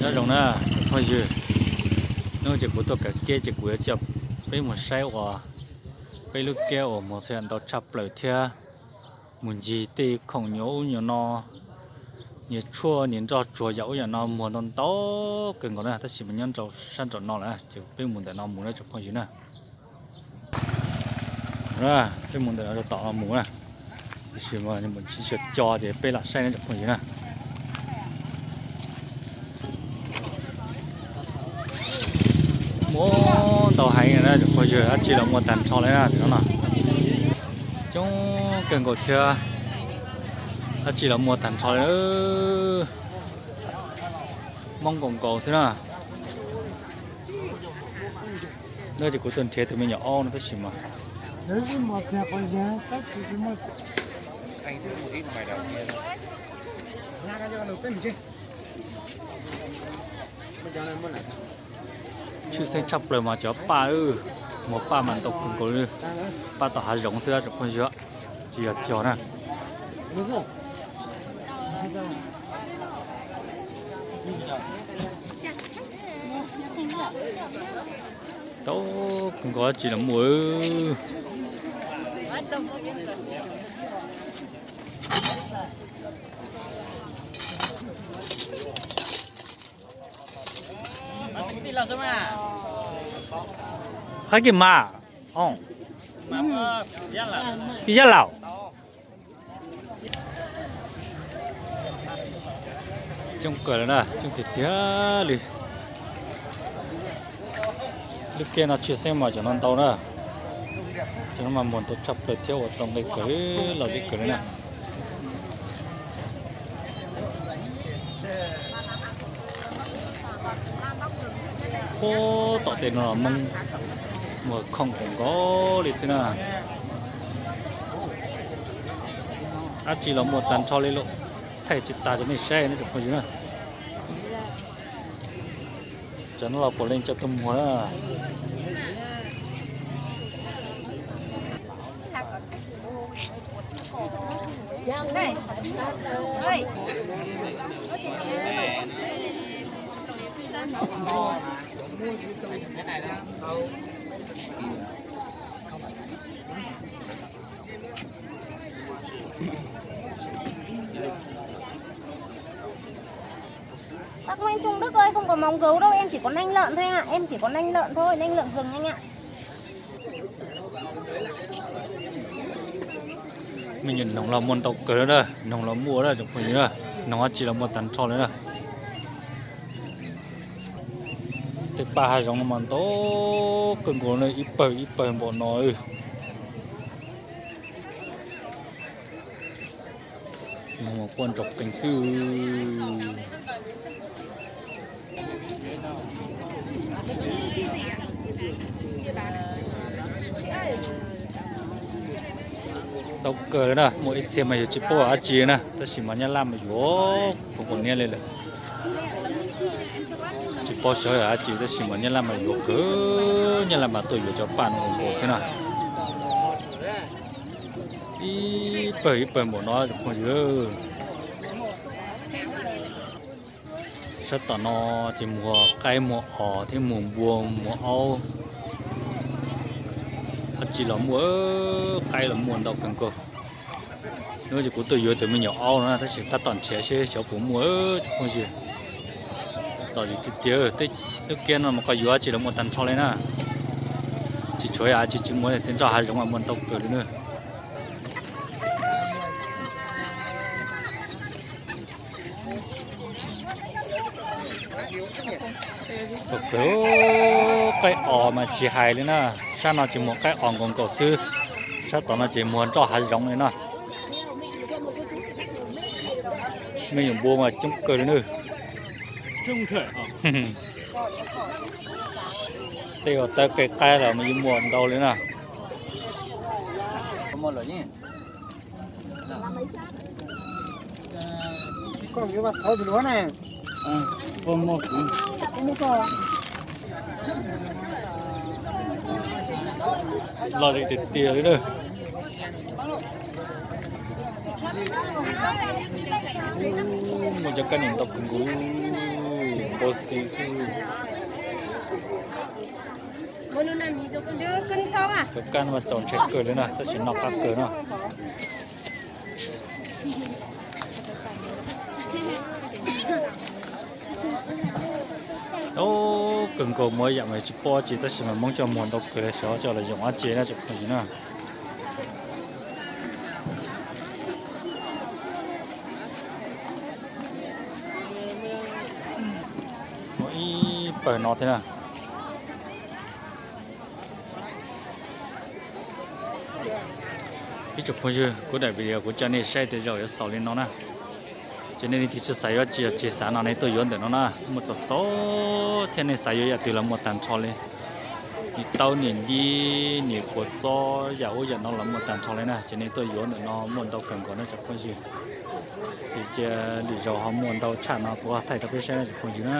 Nyob zoo na, phooj ywg, hnub no ces kuv tuaj kawm kiab ces kuv yuav coj peb mus saib uas peb lub kiab uas muag txhua yam ntau tshaj plaws thiab mus ncig tej khoom nyuag ub nyuag no, nyias tshuaj nyias nroj tsuag yam ub yam no muag ntau ntau kawg nkaus na, tab sis mas nyob rau sab nraum no lawm ces peb mus ntawm no mus na tsoom phooj ywg na. Peb mus ntawm no rau tom no mus na, tab sis mas tsis co ces peb lam saib na tsoom phooj ywg na. Muaj ntau heev na tsoom phooj ywg, dab tsi los muaj tag nrho li na, coob kawg nkaus thiab, dab tsi los muaj tag nrho li, Hmoob nkaus nkaus xwb na. Hnub no ces kuv tuaj nrhiav tus me nyuam aub no tab sis mas tshwj xeeb tshaj plaws mas cov paj, muag paj mas ntau kawg nkaus li, paj tom hav zoov xwb tsoom phooj ywg, tsis yog cog na. Tau kawg nkaus dab tsi los muaj. Qhov kis mas, yaj laus. Coob kawg li na, coob tiag tiag li. Lub kiab no tshwj xeeb mas cov no ntau na, cov no mas muag ntau tshaj plaws thiab ua tau nqi kawg, lom zem kawg li na. Puag tom tej no Hmoob muag khoom kawg nkaus li xwb na. Dab tsi los muaj tag nrho li lawm, thaij tsis tas rau nej saib na tsoom phooj ywg na. Cov no los puav leej coj tuaj muag na. Bác Nguyễn Trung Đức ơi, không có máu gấu đâu, em chỉ có nanh lợn thôi ạ, em chỉ có nanh lợn thôi, nanh lợn rừng anh ạ. Me nyuam noog los muaj ntau kawg na, noog los muaj na tsoom phooj ywg na, noog dab tsi los muaj tag nrho li na. Tej paj hav zoov no mas ntau kawg nkaus na, ib pawg ib pawg npaum no. Noog mas quaj nrov qees xwb. Tau kawg na, muaj ib txhia mas yus tsis paub dab tsi na, tab sis mas nyab laj mas yuav kawg nkaus niab li lawm. Tsis paub xyov yog dab tsi tab sis mas nyab laj mas yuav kawg, nyab laj mas tuaj yuav cov paj no kawg nkaus xwb na. Ib pawg ib pawg npaum no tsoom phooj ywg. Sab tom no ces muag qaib muag os thiab muag npua muag aub. Dab tsi los muaj, qaib los muaj ntau kawg nkaus. Hnub no ces kuv tuaj yuav tus me nyuam aub no tab sis tab tom nrhiav seb xyov puas muaj tsoom phooj ywg. Lom zem tiag tiag, tej lub kiab no mas koj yuav dab tsi los muaj tag nrho li na. Tsis tshuav yam dab tsi tsis muaj, tej nroj hav zoov mas muaj ntau kawg li na. Tau kawg, qaib os mas tsis hais li na. Sab no ces muag qaib os nkaus nkaus xwb, sab tom no ces muag nroj hav zoov li na. Me nyuam npua mas coob kawg li na. Tej uas tawv qe qaib los mas yeej muaj ntau li na. Lom zem tiag tiag li na. Muaj cov kab niam ntau kawg nkaus. Ua si xwb. Cov kab mas txaus ntshai kawg li na, tab sis noj qab kawg no. Ub, kawg nkaus, muaj yam mas tsis paub tsi tab sis mas Hmoob coj muag ntau kawg li, xyov coj los yoom dab tsi na tsoom phooj ywg na. Muaj ib pawg no thiab na. Ib tsoom phooj ywg, kuv daim video kuv tso nej saib tej zaum yuav xaus li no na. Ces nej leej twg tsis xav yuav tsis yog tsis xav no nej tuaj yuav ntawm no na, muaj txaus txaus thiab, nej xav yuav yam twg los muaj tag nrho li. Niam taub niam ncib niam kua txob yam ub yam no los muaj tag nrho li na, ces nej tuaj yuav ntawm no muaj ntau kawg nkaus na tsoom phooj ywg. Ces cia lwm zaus ho muaj ntau tshaj no kuv ho thaij rau peb saib na tsoom phooj ywg na.